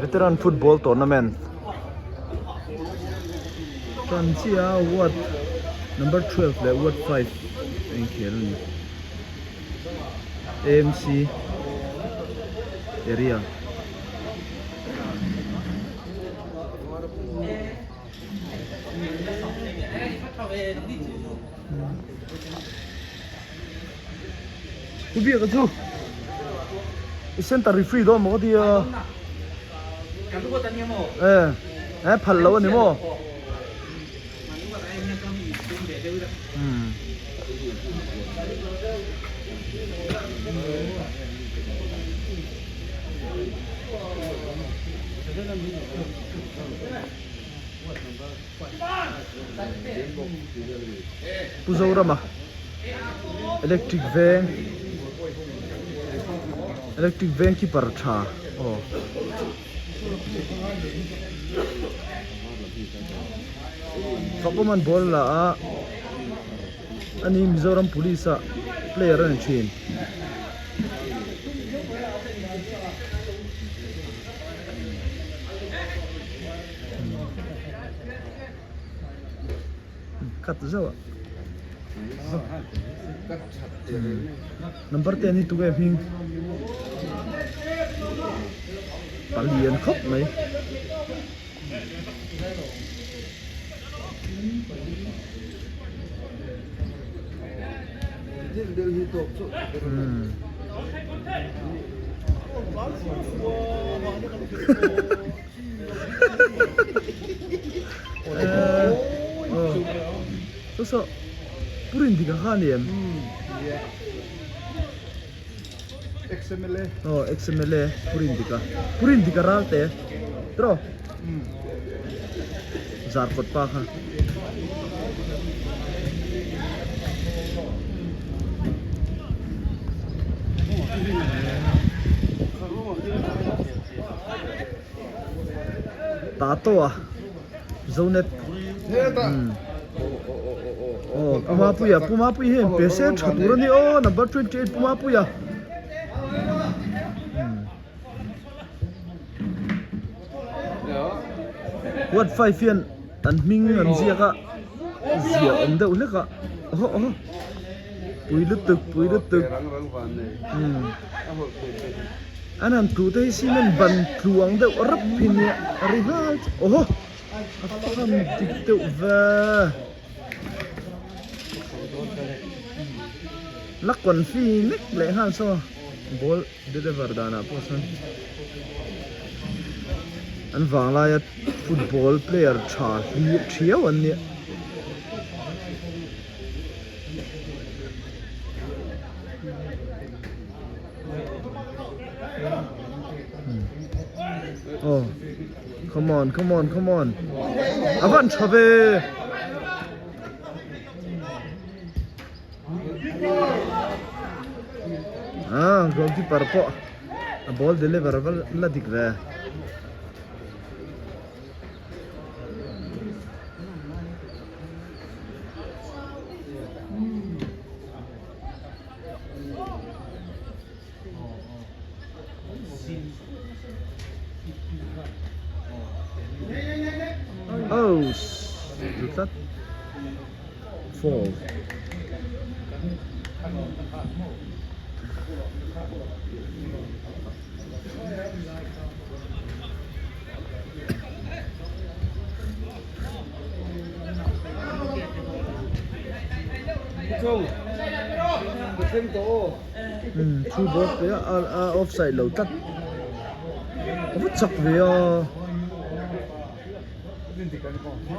Veteran football tournament tan chiah a ward number 12 leh ward 5 a inkhel a ni AMC area. Pu biak a chu i center referee dawn maw ka ti a e e phal lo a ni maw umm Pu Zorama electric veng electric veng keeper tha aw. Fakawman ball la a ani Mizoram police ah player a ni thin. Cut zauh a number ten hi tunge hming palian khawp mai. Saw saw purin dik a kha ani em? Aw XMLA purin dik a purin dik a ral te tiraw zarkawt pa kha. Tato a Zonet aw Pu Mapuia Pu Mapuia hian pe se tha tur a ni aw number 28 Pu Mapuia Ward 5 hian an hming an ziak a ziah awm deuh hlek a aw aw pui lutuk pui lutuk An han tlu te hi cement ban tluang deuh rap hi nia a ri nghal chu awhaw a fan dik deuh ve la confi nek leh nghal saw ball deliver danah pawh sawn an vang laia football player tha hlir thiau an nia. Oh, come on, come on, come on. A van tha ve. Ah, goalkeeper pawh a ball deliver va la dik ve. Oh, du tlat. Fall. Thu bawk te a a offside lo tlat a va chak ve a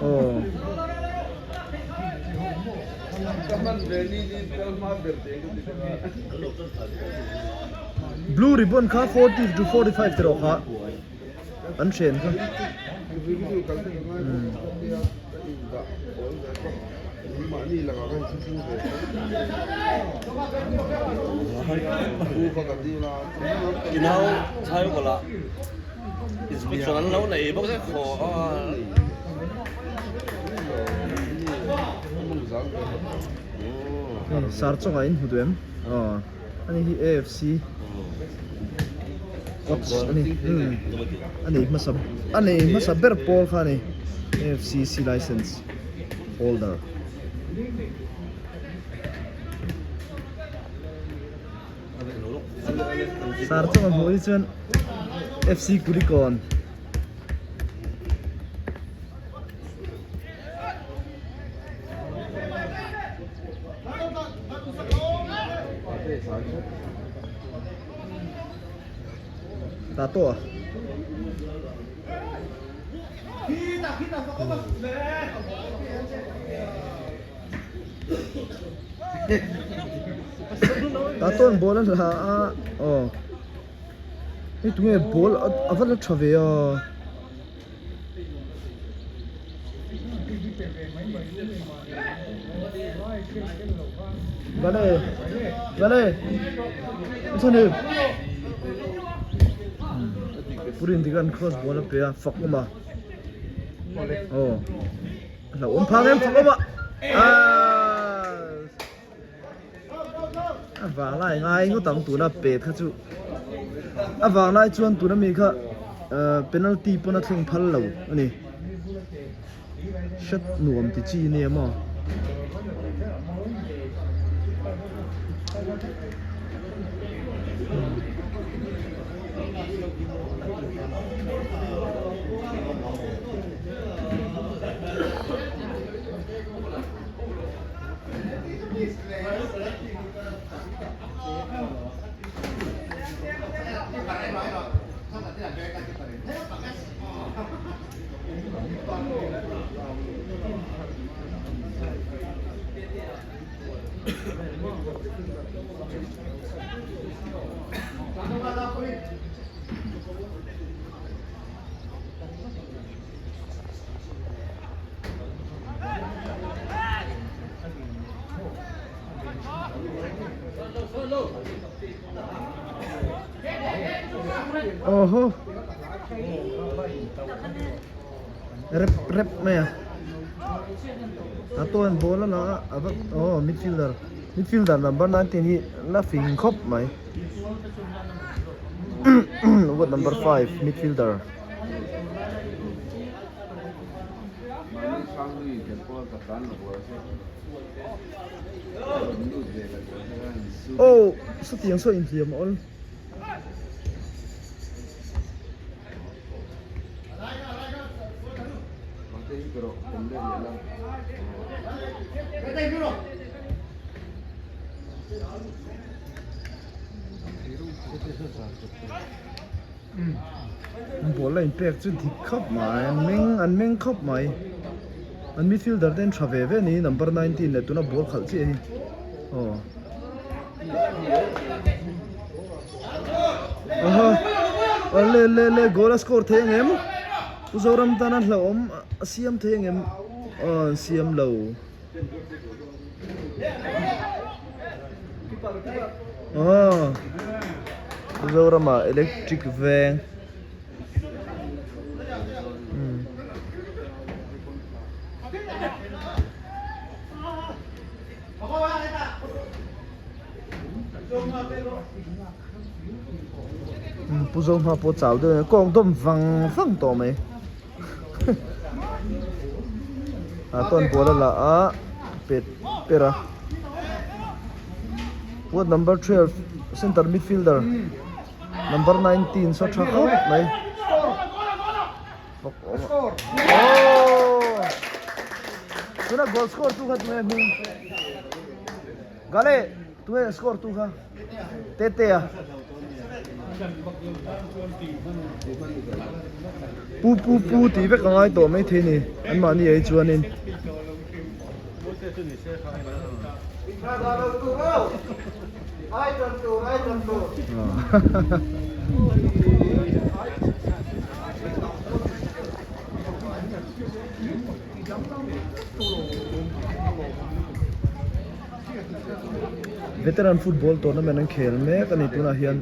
aw. Blue ribbon kha 40 to 45 te rawh kha. An hren kha. Hei sar chungah in hmu duh em? Aw ani hi AFC. Coach a ni umm a nei hmasa a nei hmasa ber pawl kha a ni AFC C licence holder. Sar chunga hmuh hi chuan FC Kulikawn. Ta tawh a. Ta tawh an ball a hla a aw hei tunge ball a va la tha ve a. Vale vale chhan hi Purin tikhan cross ball a pe a fak awm a aw a hlauhawm phang em fak awm a A vang lai ngai ngawt ang tuna pet kha chu a vang lai chuan tuna mi kha penalty pawn a thleng phal lo a ni hret nuam ti chi nia maw. Aw haw rep rep mai a a tawn ball a la a a va aw midfielder midfielder number 19 hi la fing khawp mai what number 5 midfielder. Aw sawtiang saw inhliam a awl. Ball a inpek chu dik khawp mai an meng an meng khawp mai an midfielder te an tha ve ve a ni number 19 leh tuna ball khalh chiah hi aw aha le le le goal a score thei ang em Pu Zoram tana hlauhawm a siam thei ang em aw an siam lo. Aw Mizoramah electric veng Pu Zohma pawh chau deuh a ni kawng dawm vang vang tawh mai. Ah tawn ball a la a pet per a what number 12 center midfielder number 19 saw tha khawp mai oh tuna goal score tu kha tunge hming gale tunge score tu kha Tete a Pu pu pu tih vek a ngai tawh maithei a ni anmahni ah hi chuanin. Veteran football tournament an khel mek a ni tunah hian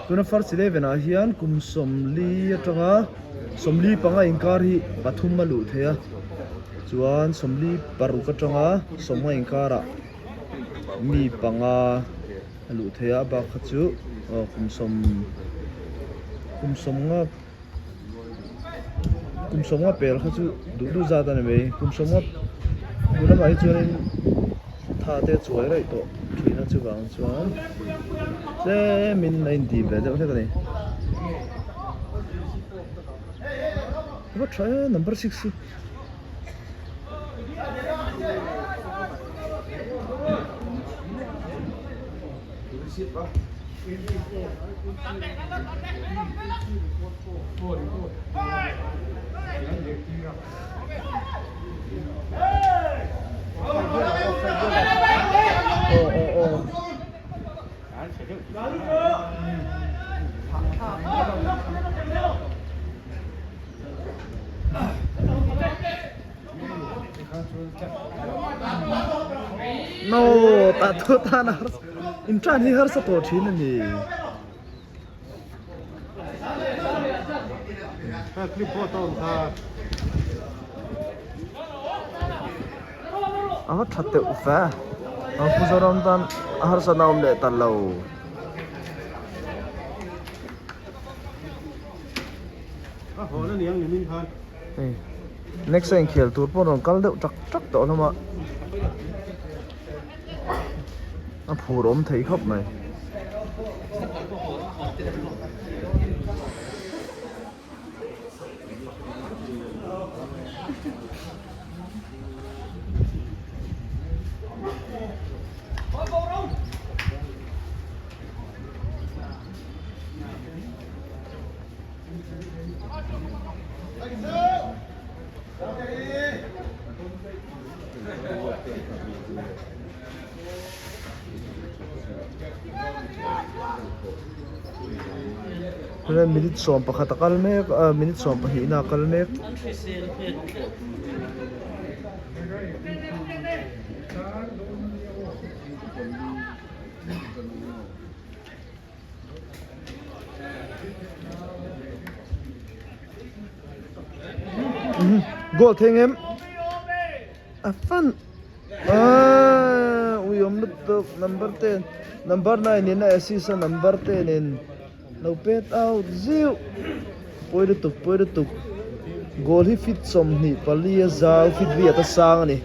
tuna first 11 ah hian kum sawmli atanga sawmli panga inkar hi pathum a luh theih a chuan sawmli paruk atanga sawmnga inkarah mi panga a luh theih a a bak kha chu. Aw kum sawm kum sawmnga kum sawmnga pel kha chu duh duh zat a ni mai kum sawmnga hnu lamah hi chuanin tha te a chuai raih tawh thin a chuvang chuan tlemin a indim ve deuh hlek a ni. Va tha e number 6 hi. Aw aw aw. No, ta thu tan a harsa in tan hi harsa tawh thin a ni. A va tha teuh ve a pu Zoram tan a harsa na awm leh ta lo. Hei next a inkhel tur pawh rawn kal deuh tak tak tawh hlawm a a phur awm thei khawp mai. Minute 11 a kal mek a minute 12 na a kal mek. Goal thei ngem a fan ah ui awm lutuk number 10 number 9 in a assist a number 10 in lo pet out zeuh pawi lutuk pawi lutuk goal hi fit 24 a zau fit riat a sang a ni.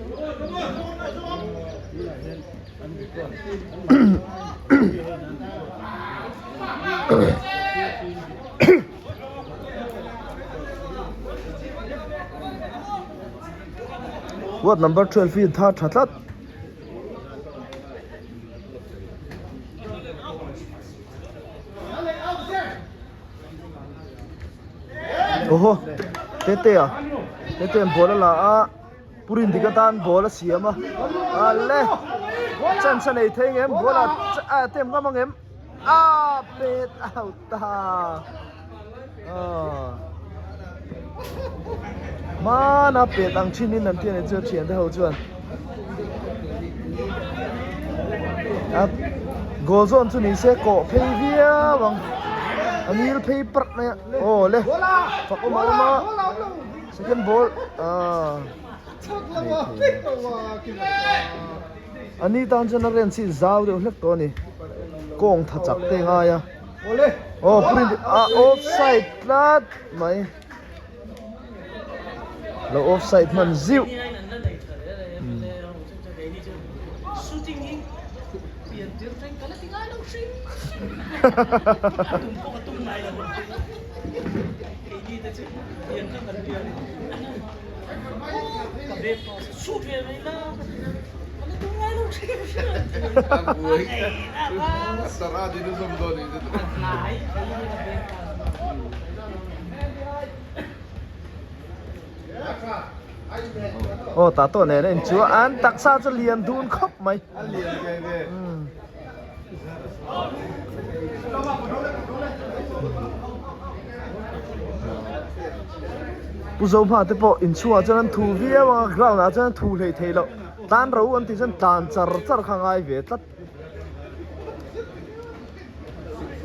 Ward number 12 hi tha tha tlat. Oho tete a tete an ball a la a. Pu Rindik atan ball a siam a, a le chance a nei thei ngem ball a a attempt ngam ang em a pet out ta hmana pet ang thin in an ti a ni chu thiante ho chuan a goal zawn chu ni se kawh phei viau ang a ngil phei parh mai a aw le fak awm a awm a. Second ball ah ani tan chuan a ren chi zau deuh hlek tawh a ni kawng tha chak te ngai a aw print ah offside tlat mai lo offside hman ziuh. Aw tah tawh nen a in chu a an taksa chu lian dun khawp mai. Pu Zohma te pawh inchhungah chuan an thu viau ang a ground ah chuan an thu hlei thei loh tlan ro an tih chuan tlan char char kha a ngai ve tlat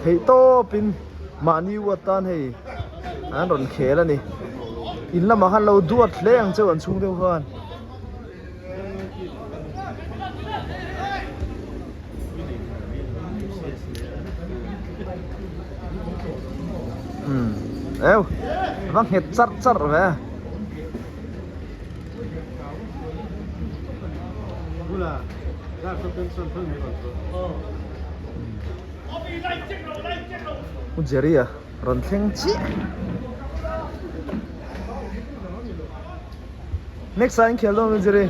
theih tawp in mahni u atan hei an rawn khel a ni in lamah khan lo duat hle ang cheu an chhung deuh khan. Umm eu va nghet charh charh ve. U Jerry a rawn thleng chiah. Next ah in khel dawn U Jerry.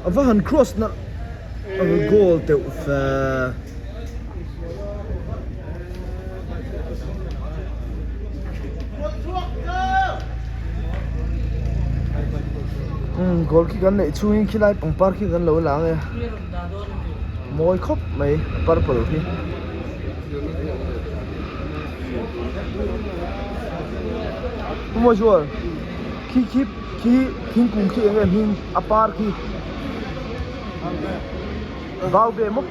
A va han cross na a goal teuh fe. Umm goal khi kan neih chhungin khilai pangpar khi kan lo lang e mawi khawp mai a purple khi. Mawi chuan khi khi khi thingkung khi eng nge hming a par khi vau ve maw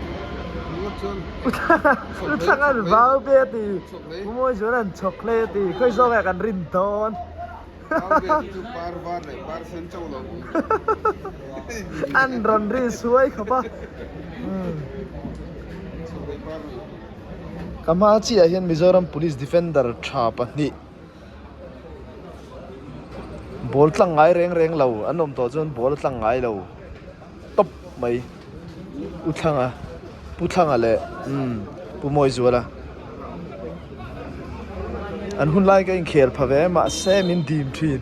u thlang an vau ve a ti u mawi chuan an chhawk hle a ti khawi zawk ah kan rin dawn an rawn ri suai khawp a. Ka hma chiah hian Mizoram Police Defender tha pahnih ball tlang ngai reng reng lo an awm tawh chuan ball a tlang ngai lo tawp mai U Thlanga Pu Thlanga leh umm Pu Mawizuala an hun lai ka inkhel pha ve mahse min dim thin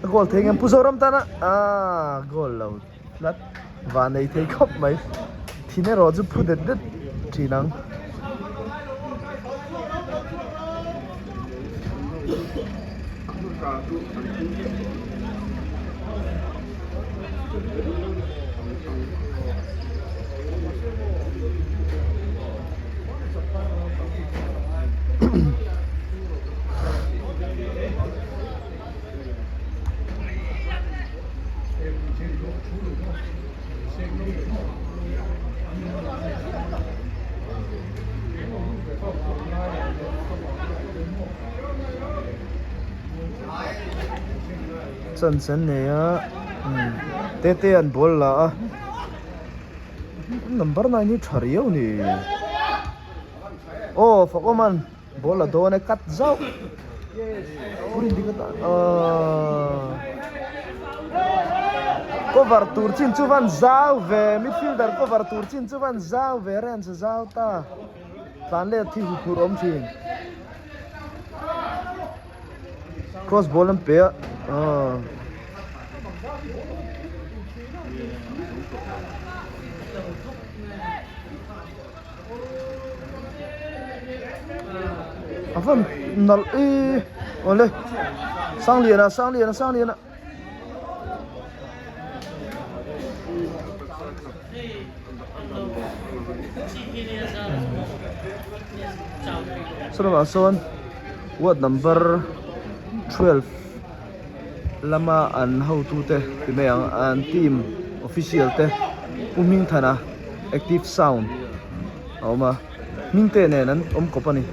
a goal thei ngem Pu Zoram tana aaa goal lo. Tlat van nei thei khawp mai. Thin erawh chu phu det det thin ang. Chance an nei a tete an ball la a number 9 hi tha riau a ni aw fakawm an. Ball a dawn e cut zauh Purin ding atan aaa cover tur chin chu van zau ve midfielder cover tur chin chu van zau ve range a zau ta tlan let hi huphurh awm thin cross ball an pe a aaa. A van nalh e awle Sangliana Sangliana Sangliana saw lamah sawn ward number 12 lama an hotute ti mai ang an team official te Pu Hmingthana active sound a awm a hming te nen an awm kawp a ni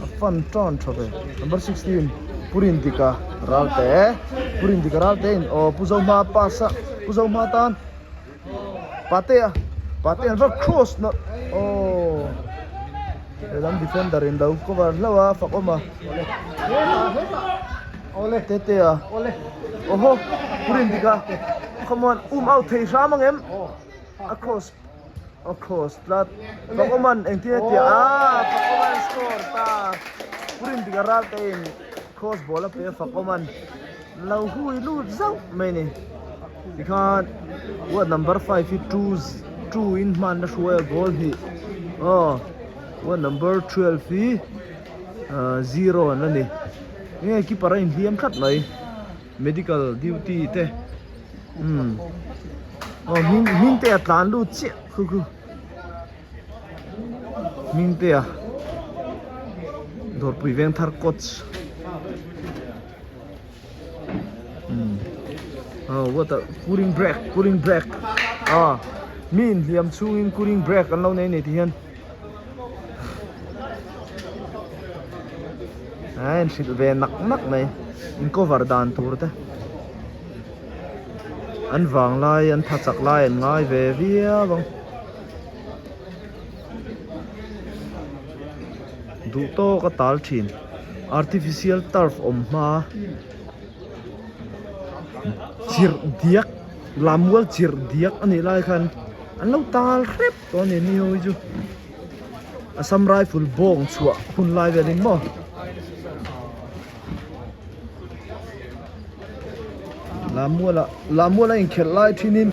a fan tan tha ve number 16 Pu Rindika Ralte Pu Rindika Ralte in aw Pu Zohma pass a Pu Zohma tan Patea Patea an va cross na aw helam defender in lo cover hlauh a fak awm a Tetea awhaw Pu Rindika come on um out thei hram ang em a cross a cross tlat fak awm an engtin a tia ah fak awm an score ta Pu Rindika Ralte in cross ball a pe a fak awm an. Lo hui lut zauh mai a ni tikhan ward number 5 hi 2 2 in hmanna hruai a goal hnih aw ward number 12 hi 0 an la ni enge keeper a inhliam tlat mai medical duty te umm aw hming hming te a tlan lut chiah khu khu. Hmingtea Dawrpui Vengthar coach umm aw what a cooling break cooling break ah mi inhliam chhungin cooling break an lo nei a ni ti hian a inhrilh ve nak nak mai in cover dan tur te. An vang lai an tha chak lai an ngai ve viau ang. Duh tawk a tal thin artificial turf awm hma chirh diak lammual chirh diak a nih lai khan an lo tal hrep tawh a ni ni ho hi chu Assam rifle bawng chhuah hun lai velin maw. Lamuala Lamuala inkhelh lai thinin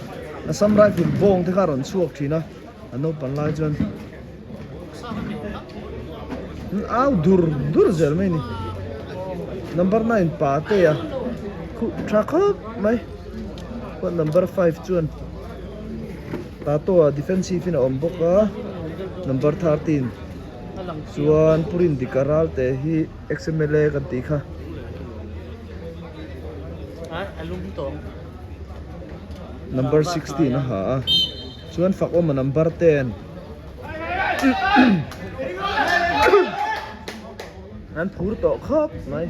Assam Rifle bawng te kha a rawn chhuak thin a a naupang lai chuan an au dur dur zel mai a ni number 9 pa te a khuh tha khawp mai chuan number 5 chuan Tato ah defensive in a awm bawk a number 13 chuan Purin Dika Ralte hi. XMLA kan tih kha. Number 16 a ha a. Chuan fak awm a number 10. An phur tawh khawp mai.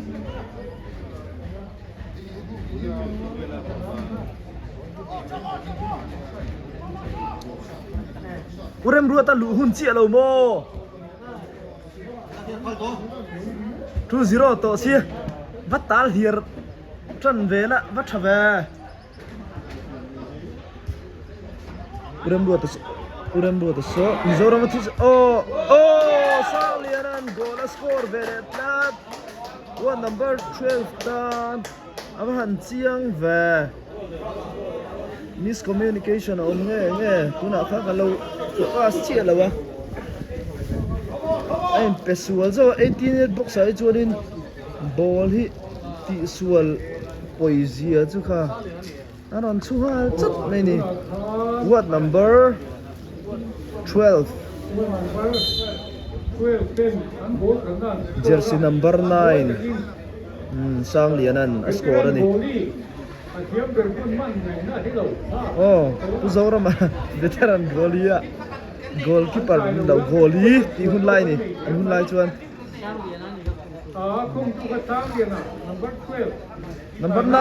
U Remruata luh hun chiah lo maw? 2-0 tawh si va tal hliar tan ve la va tha ve U Remruata saw U Remruata saw Mizoram a thi aw aw Sangliana'n goal a score ve leh tlat one number 12 tan a va han chiang ve Miscommunication a awm nge nge tunah kha ka lo focus chiah lo a a inpe sual zauh a 18 minute box ah hi chuanin ball hi tihsual pawizia chu kha a rawn chhu nghal chat mai a ni ward number 12 jersey number 9 Sangliana'n a score a ni. Aw Pu Zorama veteran goalie a goalkeeper min lo goalie tih hun lai a ni an hun lai chuan number 9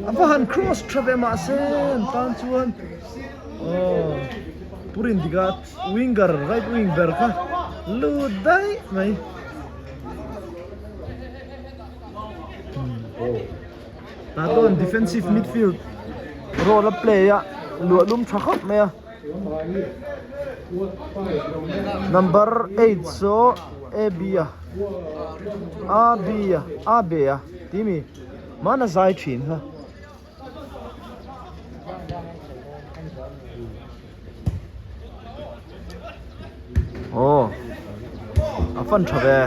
A va han cross tha ve mahse an tan chuan aw Pu Rindika winger right wing ber kha lut daih mai tah chuan defensive midfield role a play a luah lum tha khawp mai a number 8 saw A B a A B a A B a tih mi mahna zai thin kha. Aw a fan tha ve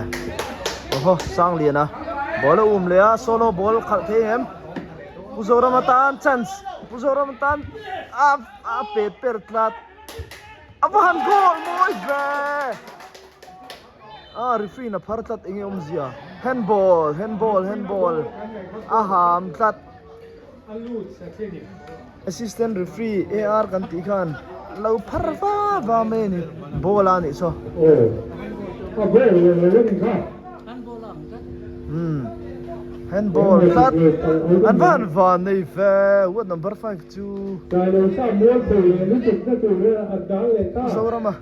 awhaw Sangliana ball a um leh a solo ball khalh thei em Pu Zorama tan chance Pu Zorama tan a a pet per tlat a va han goal mawi ve. A referee in a phar tlat enge awmzia handball handball handball a ham tlat assistant referee AR kan tih khan lo phar va va mai a ni ball a nih saw umm handball tlat an va han van nei ve ward number 5 chu Zorama.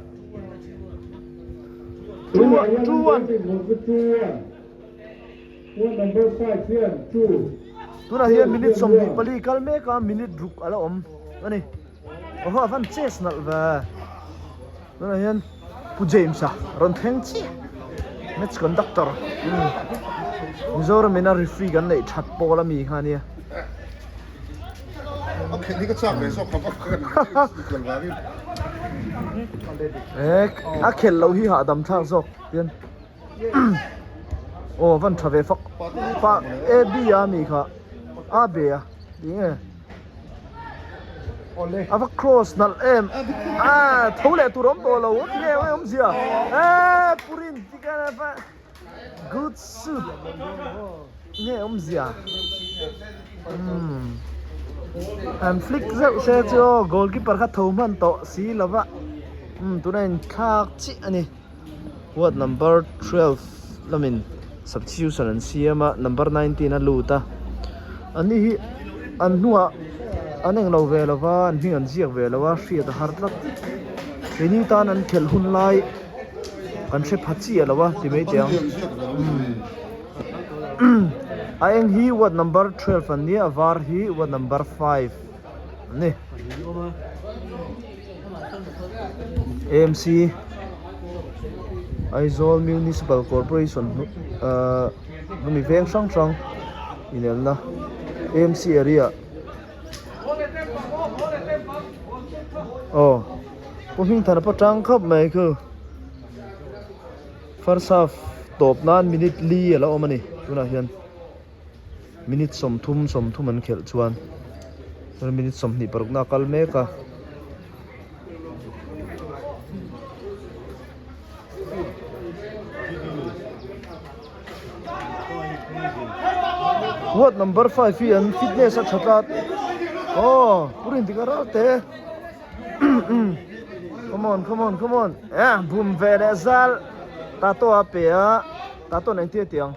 Tunah hian minute 24 kal mek a minute ruk a la awm a ni awhaw a van chess nalh ve tunah hian Pu James a rawn thleng chiah match conductor Mizoram ina referee kan neih that pawl ami kha ania. A khelh loh hi hahdam thlak zawk tian aw van tha ve fak pa A B a mi kha A B a ti nge. A va cross nalh em. Ah, tho leh tur awm tawh lo. Tinge eng awmzia? Eh, Purin tikhan a va good shoot. Nge awmzia? Umm. An flick zeuh se chu aw goalkeeper kha tho hman tawh si lova. Umm, tuna inthlak chiah a ni. Ward number 12 lamin substitution an siam a, number 19 a lut a. An ni hi an hnungah an englo ve lo va, an hming an ziak ve lo a, hriat a har tlat. Keini tan an khelh hun lai kan hre pha chiah lo a ti mai teh ang. A eng hi ward number 12 an nia, a var hi ward number 5 an ni. AMC Aizawl Municipal Corporation ahh hemi veng hrang hrang inelna AMC area aw pu Hmingthana pawh tang khawp mai khu first half tawp nan minute li a la awm a ni tunah hian. Minute 30 30 an khelh chuan minute 26 na a kal mek a. Ward number 5 hi an fitness a tha tlat aw pu Rindika ral te come on come on come on eh bum ve leh zal tato a pe a tato nen engtin a ti ang.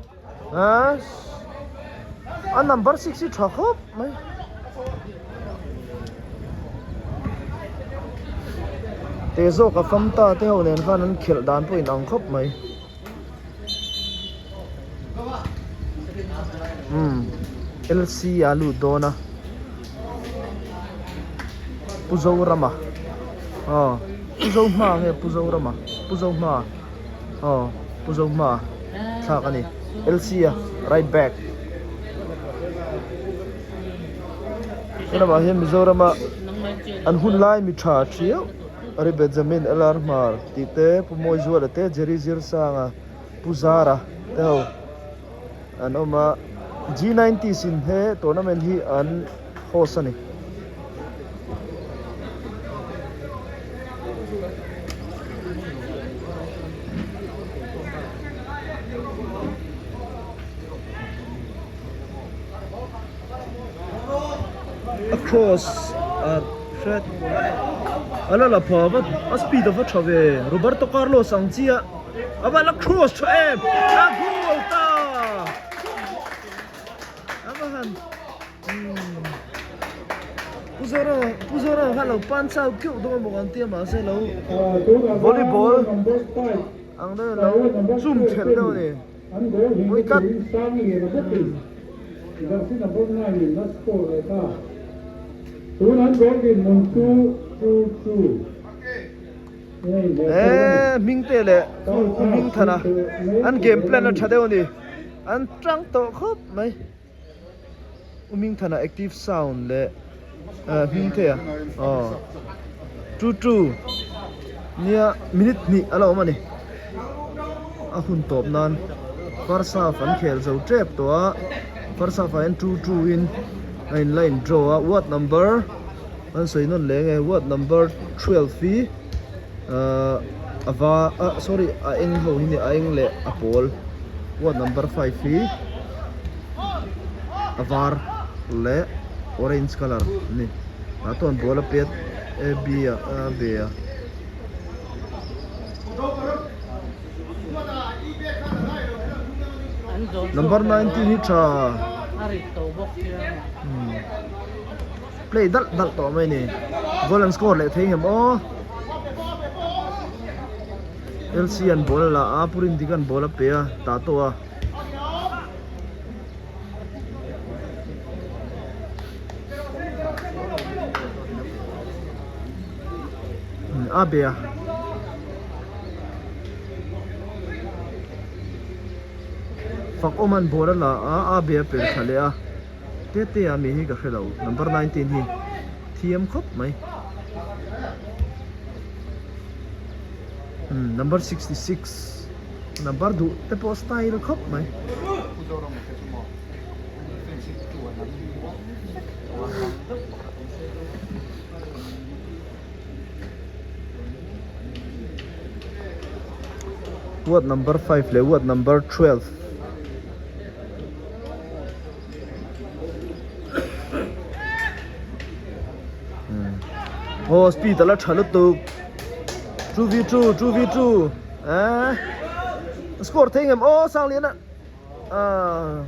A number 6 hi tha khawp mai. Te zawk a fam ta te ho nen khan an khelh dan pawh in ang khawp mai. Umm LC a lut dawn a. Pu Zorama aw Pu Zohma nge Pu Zorama Pu Zohma. Aw Pu Zohma thlak a ni LC a right back helamah hian Mizorama an hun lai mi tha thiau Ari Benjamin LR Hmar tih te Pu Mawizuala te Jerry Zirsanga Pu Zara te ho an awm a G90 sin he tournament hi an host a ni. A cross a hret a la la pha va a speed a va tha ve Roberto Carlos ang chiah a va la cross tha em a goal ta a va han Pu Zora Pu Zora kha lo pan chau keuh dawn bawk ang tia mahse lo volleyball ang deuh lo chum thelh deuh a ni pawi tlat. Eee Hmingte leh Pu Hmingthana an game plan a tha deuh a ni an tang tawh khawp mai. U Hmingthana active sound leh Hmingtea aw two two nia minute hnih a la awm a ni a hun tawp nan first half an khel zo tep tawh a first half ah hian two two in a in la in draw a ward number an sawi nawn leh nge ward number 12 hi ahh a va ah sorry a eng ho hi a eng leh a pawl ward number 5 hi a var leh orange colour a ni tah chuan ball a pet a b a a be a. Number 19 hi tha play dalh dalh tawh mai a ni goal an score leh thei ngem aw LC an ball a la a Pu Rindika an ball a pe a tah tawh a. A be a. Fak awm an ball a la a, a be a pel thla leh a. Te te a mi hi ka hre lo, number 19 hi thiam khawp mai. Number 66 number duh te pawh style khawp mai. Ward number 5 leh ward number 12. Aw speed a la tha lutuk 2v2 2v2 eh score thei ngem aw Sangliana ah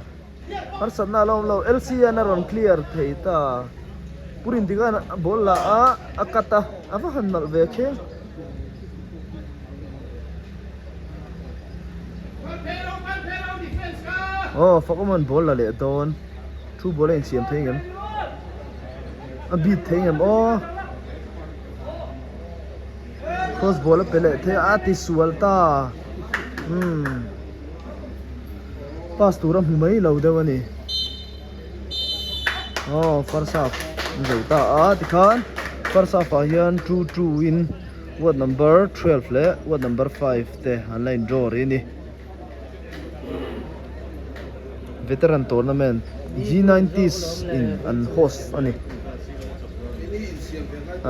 harsatna a la awm lo LC an a rawn clear thei ta Purin dikah ball la a a cut a a va han nalh ve kheng. Aw Fakawman ball la leh dawn thu ball a insiam thei ngem a beat thei ngem aw cross ball a pe leh thei a ti sual ta umm pass tur a hmu mai lo deuh a ni aw first half an zo ta a tikhan first half ah hian 2-2 in. Ward number 12 leh ward number 5 te an la in draw rih a ni. Veteran tournament G90s in an host a ni.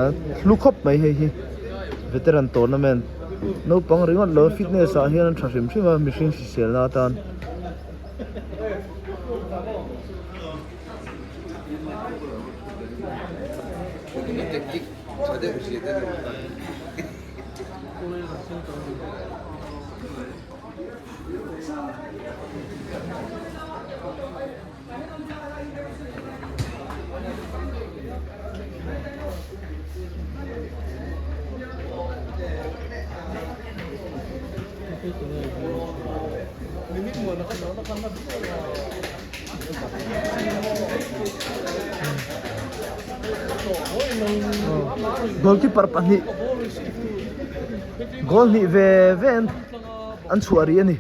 A hlu khawp mai hei hi veteran tournament naupang ringawt lo fitness ah hian an tha hrim hrim a mihring hriselna atan. Goalkeeper pahnih goal hnih ve ve an chhuah rih a ni.